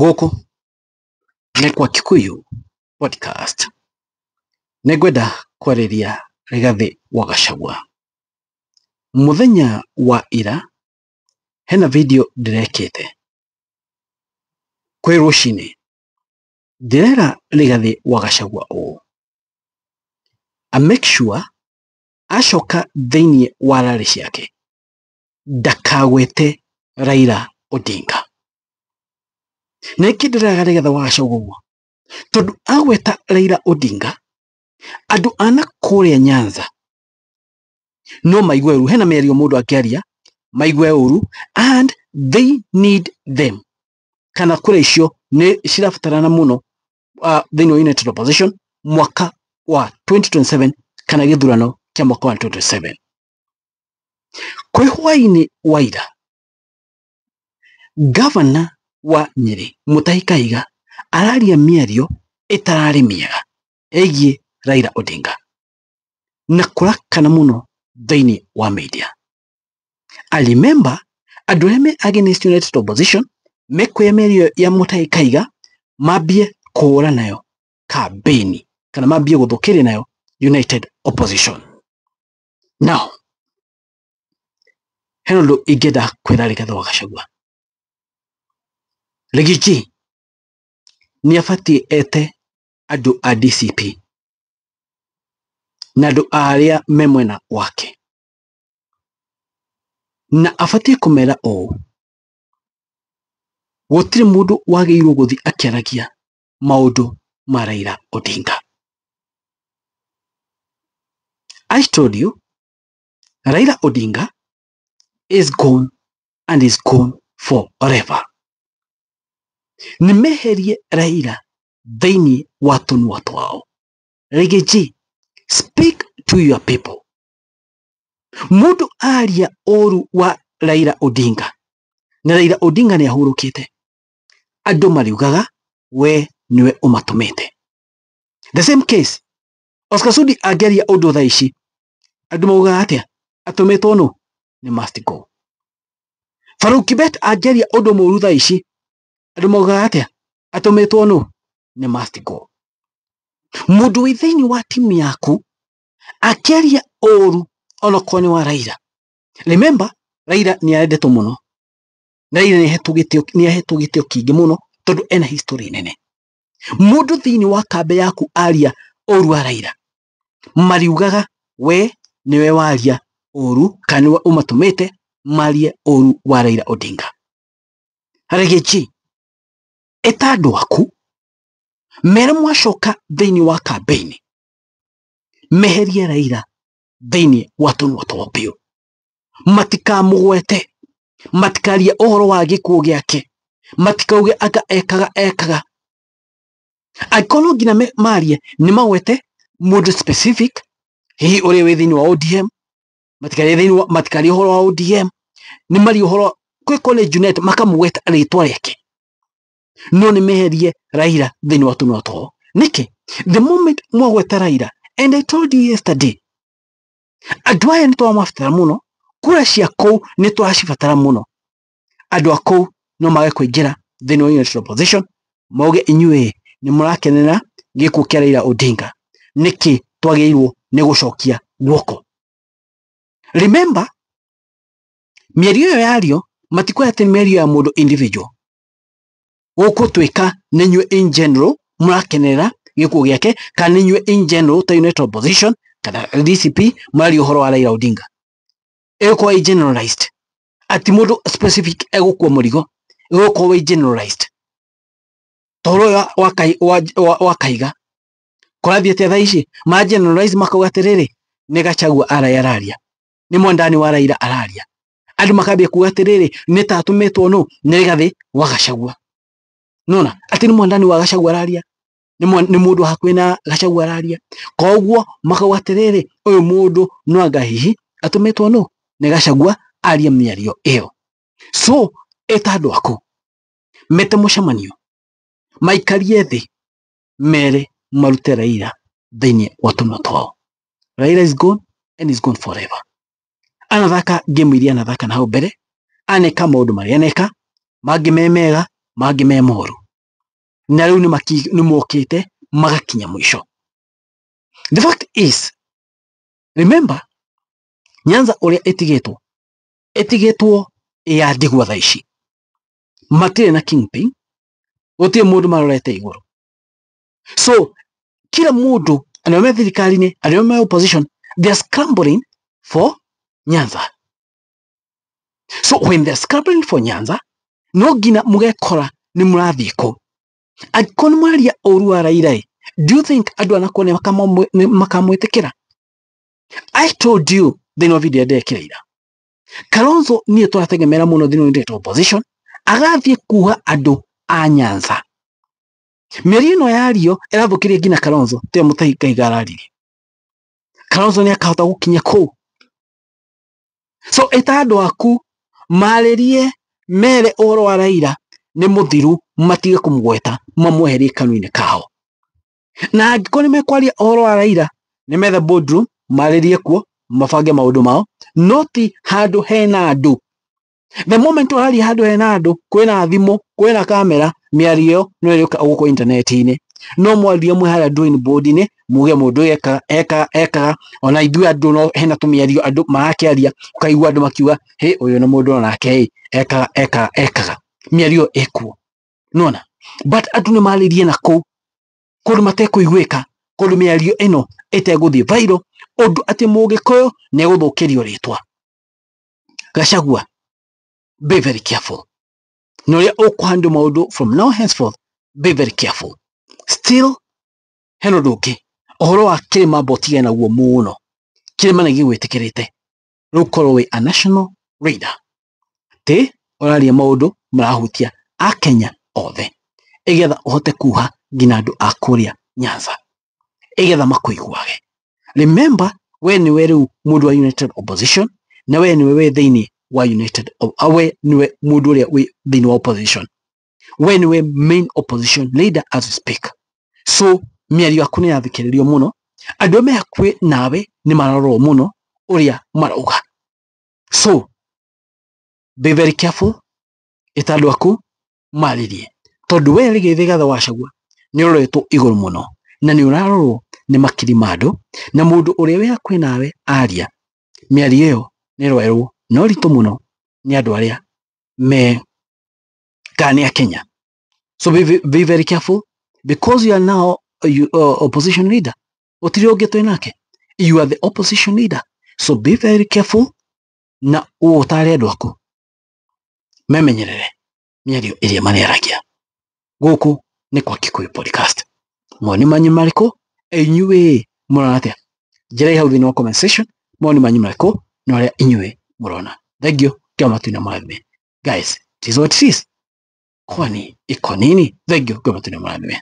Gũkũ nĩ kwa Kikuyu Podcast. Nĩngwenda kwarĩria Rigathĩ wa Gachagua. Mũthenya wa ira hena video ndĩrekĩte kwĩ rũcinĩ ndĩrera Rigathĩ wa Gachagua ũũ a make sure acoka thĩinĩ wa rally ciake ndakagwete Raila Odinga. Nĩkĩ ndĩrera Rigathĩ wa Gachagua ũguo? Tondũ agweta Raila Odinga andũ a na kũrĩa Nyanza no maigue ũru. Hena mĩario mũndũ angĩaria maigue ũru and they need them, kana kura icio nĩ cirabatarana mũno thĩinĩ wa United Opposition mwaka wa 2027 kana gĩthurano kĩa mwaka wa 2027. Kwĩ hwaĩ-inĩ wa ira gavana wa Nyĩrĩ Mutahi Kahiga araria mĩario ĩtararĩ mĩega ĩgiĩ Raila Odinga na kũrakana mũno thĩinĩ wa media. I remember andũ arĩa me against United Opposition mekuoya mĩario ya Mutahi Kahiga mambie kũhũra nayo kambĩni kana mambie gũthũkĩria nayo United Opposition. Now hena ũndũ ingĩenda kwĩra Rigathĩ wa Gachagua. Riggy G nĩ abatiĩ ete andũ a DCP na andũ arĩa me mwena wake na abatiĩ kũmera ũũ gũtirĩ mũndũ wagĩrĩirwo gũthiĩ akĩaragia maũndũ ma Raila Odinga. I told you Raila Odinga is gone and is gone forever. Nĩ meherie Raila thĩinĩ wa tũnua twao. Riggy G, speak to your people. Mũndũ aria ũru wa Raila Odinga na Raila Odinga nĩ ahurũkĩte, andũ mariugaga we nĩwe ũmatũmĩte. The same case Oscar Sudi angĩaria ũndũ thaa ici andũ maugaga atĩa? Atũmĩtwo nũ? Nĩ must go. Farouk Kibet angĩaria ũndũ mũru thaa ici andũ maugaga atĩa? Atũmĩtwo nũ? Nĩ must go. Mũndũ wĩ thĩinĩ wa timu yaku akĩaria ũru onokorwo nĩ wa Raila. Remember Raila nĩ arendetwo mũno. Raila nĩ ahetwo gĩtĩo kĩingĩ mũno tondũ ena history nene. Mũndũ thĩinĩ wa kambĩ yaku aria ũru wa Raila mariugaga we nĩwe waria ũru kana nĩwe ũmatũmĩte marie ũru wa Raila Odinga. Riggy G, ĩta andũ aku mere mwacoka thĩinĩ wa kambĩini meherie Raila thĩinĩ wa tũnua twao biũ, matikamũgwete, matikarie ũhoro wa gĩkuũ gĩake, matikauge anga ekaga ekaga. Angĩkorwo no nginya marie nĩ magwete mũndũ specific, hihi ũrĩa wĩ thĩinĩ wa ODM, matikarie thĩinĩ wa matikarie ũhoro wa ODM, nĩ marie ũhoro kwĩkorwo nĩ Junet makamũgweta rĩtwa rĩake, no nĩ meherie Raila thĩinĩ wa tũnua twao. Nĩkĩ? The moment mwagweta Raila, and I told you yesterday, andũ aya nĩ tũramabatara mũno, kura cia kũu nĩ tũracibatara mũno. Andũ a kũu no mage kũingĩra thĩinĩ wa United Opposition mauge inyuĩ nĩ mũrakenera gĩkuũ kĩa Raila Odinga, nĩkĩ twagĩrĩirwo nĩ gũcokia guoko? Remember mĩario ĩyo yario matikuoya atĩ nĩ mĩario ya mũndũ individual, gũkũtuĩka nĩ inyuĩ in general mũrakenerera gĩkuũ gĩake kana nĩ inyuĩ in general ta United Opposition kana DCP mũraria ũhoro wa Raila Odinga. Ĩgũkorwo ĩ generalized, ati mũndũ specific egũkua mũrigo, ĩgũkorwo ĩ generalized. Toro ũyũ wa Kahiga kũrathiĩ atĩa thaa ici? Ma generalize makauga atĩrĩrĩ, nĩ Gachagua araria, nĩ mwandani wa Raila araria. Andũ makambia kuga atĩrĩrĩ, nĩ ta atũmĩtwo nũ? Nĩ Rigathĩ wa Gachagua. Nona atĩ nĩ mwandani wa Gachagua araria, nĩ mũndũ hakuhĩ na Gachagua araria. Koguo makauga atĩrĩrĩ, ũyũ mũndũ no anga hihi atũmĩtwo nũ? Nĩ Gachagua arie mĩario ĩyo. So ĩta andũ aku mete mũcemanio maikarie thĩ mere marute Raila thĩinĩ wa tũnua twao. Raila is gone and is gone forever. Anathaka game iria anathaka na hau mbere, aneka maũndũ marĩa aneka, mangĩ me mega, mangĩ me moru. Na rĩu nĩ mokĩte magakinya mũico. The fact is, remember, Nyanza ũrĩa ĩtigĩtwo ĩtigĩtwo ya ndigwa thaa ici, matirĩ na kingpin, gũtirĩ mũndũ marorete igũrũ. So kila mũndũ, arĩa me thirikari-inĩ, arĩa me opposition, they are scrambling for Nyanza. So when they are scrambling for Nyanza, no nginya mũgekora nĩ mũrathiĩ kũ. Angĩkorwo nĩ mũraria ũru wa Raila ĩ, do you think andũ anakuo nĩ makamwĩtĩkĩra? I told you thĩinĩ wa video ndekĩra ira, Kalonzo niĩ tũrategemera mũno thĩinĩ wa United Opposition agathiĩ kuha andũ a Nyanza. Mĩario ĩno yario ĩrathũkĩria nginya Kalonzo, tiwe Mutahi Kahiga araririe. Kalonzo nĩ akahota gũkinya kũu. So ĩta andũ aku marĩrie mere ũhoro wa Raila nĩ mũthiru, matige kũmũgweta, mamweherie kanua-inĩ kao. Na angĩkorwo nĩ mekwaria ũhoro wa Raila, nĩ methe boardroom marĩrie kuo, mabange maũndũ mao, no ti handũ hena andũ. The moment ũraria handũ hena andũ, kwĩna thimũ, kwĩna kamera, mĩario ĩyo no ĩrĩũka gũkũ intaneti-inĩ. No mwarie mwĩ harĩa drawing board-inĩ, muge mũndũ ũyũ ekaga ekaga ekaga, ona ithuĩ andũ no hena tũmĩario andũ marakĩaria, ũkaigua andũ makiuga hĩ ũyũ nĩ mũndũ onake ĩ ekaga ekaga ekaga, mĩario ĩyo ĩkuo, nĩwona? But andũ nĩ marĩrie na kũu kũndũ matekũiguĩka, kũndũ mĩario ĩno ĩtegũthiĩ viral, ũndũ atĩ mũgĩkũyũ nĩ egũthũkĩrio rĩtwa. Gachagua, be very careful. Na ũrĩa ũkũhandle maũndũ from now henceforth, be very careful. Still, hena ũndũ ũngĩ, ũhoro wa kĩrĩma amba ũtigane naguo mũno. Kĩrĩma nĩ gĩgwĩtĩkĩrĩte, rĩu korwo wĩ a national leader, ti ũraria maũndũ marahutia akenya othe, ĩgetha ũhote kuha nginya andũ a kũrĩa Nyanza, ĩgetha makũiguage. Remember, we nĩwe rĩu mũndũ wa United Opposition, na we nĩwe wĩ thĩinĩ wa United, we nĩwe mũndũ ũrĩa wĩ thĩinĩ wa opposition, we nĩwe main opposition leader as we speak. So mĩario yaku nĩ yathikĩrĩrio mũno, andũ arĩa me hakuhĩ nawe nĩ marorwo mũno ũrĩa marauga. So be very careful, ĩta andũ aku marĩrie, tondũ we Rigathĩ Rigathĩ wa Gachagua nĩ ũroretwo igũrũ mũno, na nĩ ũrarorwo nĩ makiri ma andũ, na mũndũ ũrĩa wĩ hakuhĩ nawe aria mĩario ĩyo nĩ ĩroerwo na ũritũ mũno nĩ andũ arĩa me kana nĩ Akenya. So be very careful, because you are now opposition leader. Gũtirĩ ũngĩ twĩ nake, you are the opposition leader, so be very careful na ũtare andũ aku memenyerere mĩario ĩrĩa marĩaragia. Gũkũ nĩ kwa Kikuyu Podcast. Mawoni manyu marĩkũ? Inyuĩ mũrona atĩa? Njĩrai hau thĩinĩ wa comment section mawoni manyu marĩkũ na ũrĩa inyuĩ mũrona. Thank you. Kĩa matu na marathime. Guys, it is what it is. Kwani iko nini? Thank you. Kĩa matu na marathime.